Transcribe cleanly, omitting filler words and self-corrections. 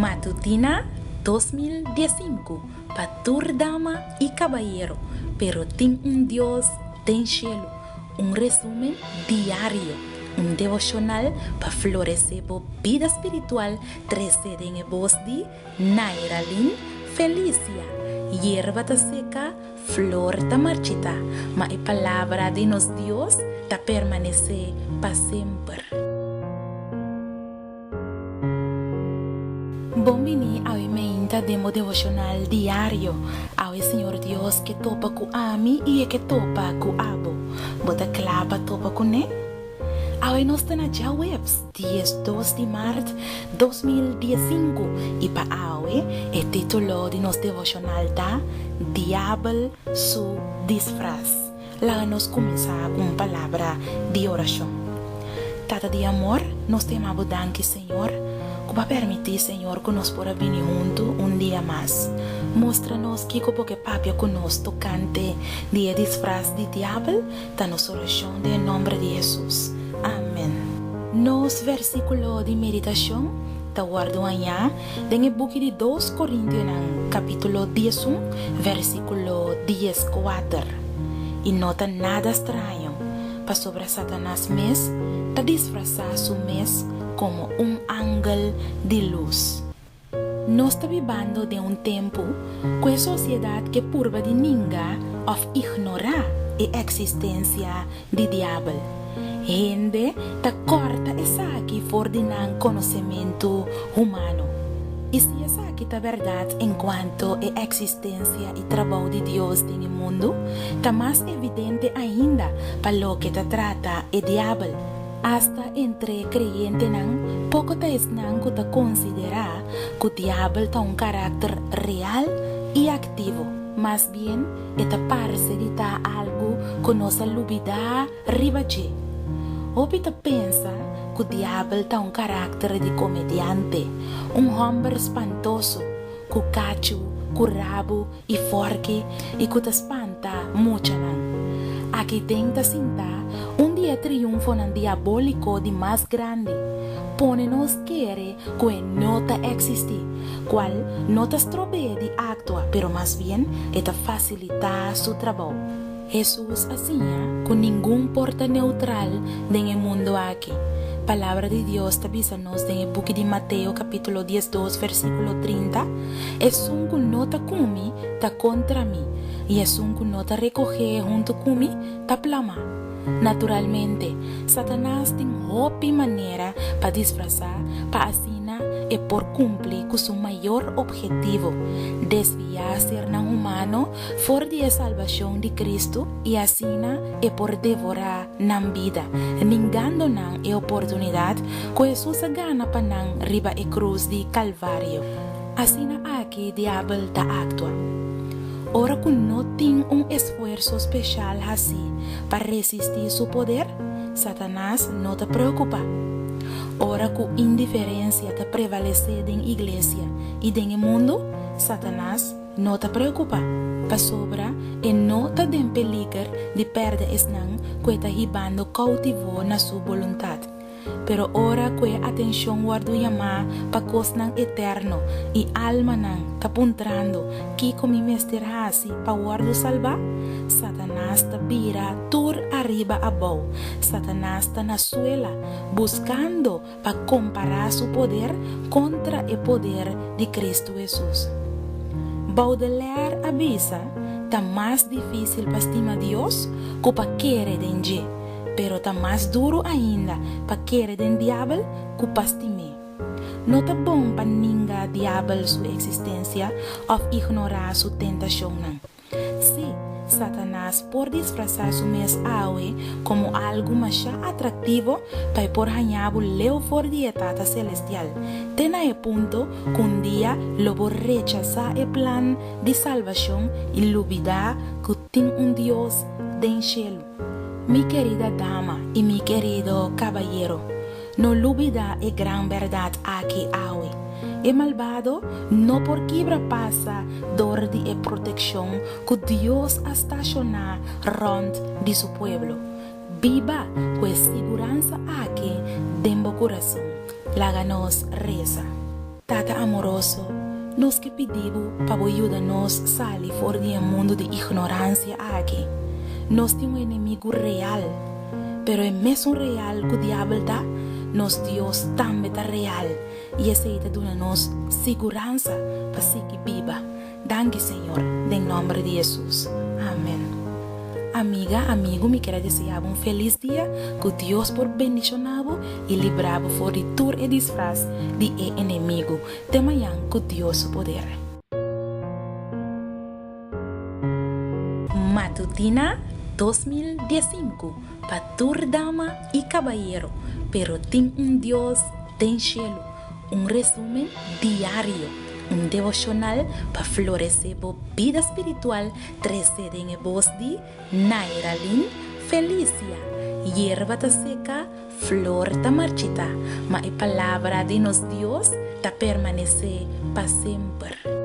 Matutina 2015 pa tur dama i kabayero, pero tin un Dios den shelu. Un resumen diario, un devoshonal pa floresé bo bida spiritual trese den e bos di Nairalyn Felicia. Yerba ta seka, flor ta marchitá, ma e palabra di nos Dios ta permanesé pa semper. Bon bini awe meinta den bo devoshonal diario. Awe Señor Dios ke topa ku ami i e ke topa ku abo. Bo ta kla pa topa kuné? Awe nos ta na djaweps, 12 di mart 2015, i pa awe e titulo di nos devoshonal ta Diabel su disfras. Laga nos kuminsá ku un palabra di orashon. Tata di amor, nos ta yama Bo danki, Señor, ku Bo a permití, Señor, ku nos por a bini huntu un dia mas. Mustra nos kiko Bo ke papia ku nos tokante di e disfras di diabel, ta nos orashon den e nòmber di Hesus. Amen. Nos versíkulo di meditashon ta wòrdu hañá den e buki di Dos Korintionan, kapítulo 11, versíkulo 14. I no ta nada straño, pasobra Satanas mes ta disfrasá su mes komo un angel di lus. Nos ta bibando den un tempu ku e sosiedat ke purba di ninga òf ignorá e eksistensia di Diabel. Hende ta kòrta esaki for di nan konosementu humano. I si esaki ta bèrdat enkuanto e eksistensia i trabou di Dios den e mundu, ta mas evidente ainda pa loke ta trata e Diabel. Asta entre e kreyentenan, poko ta esnan ku ta konsiderá ku Diabel ta un karakter real i aktivo. Mas bien, e ta parse di ta algu ku nos a lubidá riba dje. Hopi ta pensa ku Diabel ta un karakter di komediante, un hòmber spantoso, ku kachu, ku rabu i fòrki i ku ta spanta muchanan. Aki den ta sintá un di e triunfonan diabóliko di mas grandi, pone nos kere ku e no ta eksistí, kual no ta strob'é di aktua pero mas bien e ta fasilitá su trabou. Hesus a siña ku ningun por ta neutral den e mundu aki. Palabra di Dios ta bisa nos den e buki di Mateo kapítulo 12 versíkulo 30, Esun ku no ta ku mi ta kontra mi, i esun ku no ta rekohé huntu ku mi ta plama. Naturalmente, Satanas tin hopi manera pa disfrasá pa asina e por kumpli ku su mayor ophetivo, desviá sernan humano for di e salbashon di Kristu i asina e por devorá nan bida, ningando nan e oportunidat ku Hesus a gana pa nan riba e krus di Kalvario. Asina aki Diabel ta aktua. Ora ku no tin un esfuerso speshal hasí pa resistí su poder, Satanas no ta preokupá. Ora ku indiferensia ta prevalesé den iglesia i den e mundu, Satanas No ta preokupá, pasobra e no ta den peliger di pèrdè esnan ku e ta hibando koutivo na su boluntat. Pero ora ku e atenshon wòrdu yamá pa kosnan eterno i almanan ta puntrando kiko mi mester hasi pa wòrdu salbá, Satanas ta bira tur ariba abou. Satanas ta na suela buskando pa kompará su poder kontra e poder di Kristu Hesus. Baudelaire a bisa, Ta mas difísil pa stima Dios ku pa kere den dje, pero ta mas duru ainda pa kere den Diabel ku pa stim'é. No ta bon pa ninga Diabel su eksistensia òf ignorá su tentashonnan. Sí, Satanas por disfrasá su mes awe komo algu mashá atraktivo pa e por haña bo leu for di e Tata Selestial, te na e punto ku un dia lo bo rechasá e plan di salbashon i lubidá ku tin un Dios den shelu. Mi kerida dama i mi kerido kabayero, No lubida e gran bèrdat aki awe, E malbado no por kibra pasa dor di e protekshon ku Dios a stashoná rònt di su pueblo. Biba ku e siguransa aki den bo kurason. Laga nos resa. Tata amoroso, nos ke pidi bo pa bo yuda nos sali for di e mundu di ignoransia aki. Nos tin un enemigu real, pero e mesun real ku Diabel ta, nos Dios tambe ta real i esei ta duna nos siguransa pa sigui biba. Danki Señor, den nomber di Hesus. Amen. Amiga, amigu mi kier a desea bo un felis dia, ku Dios por bendiciona bo i libra bo for di tur e disfras di e enemigu. Te mañan ku Dios su poder. Matutina 2015 pa tur dama i kabayero, pero tin un Dios den shelu. Un resumen diario, un devoshonal pa floresé bo bida spiritual trese den e bos di Nairalyn Felicia. Yerba ta seka, flor ta marchitá, ma e palabra di nos Dios ta permanesé pa semper.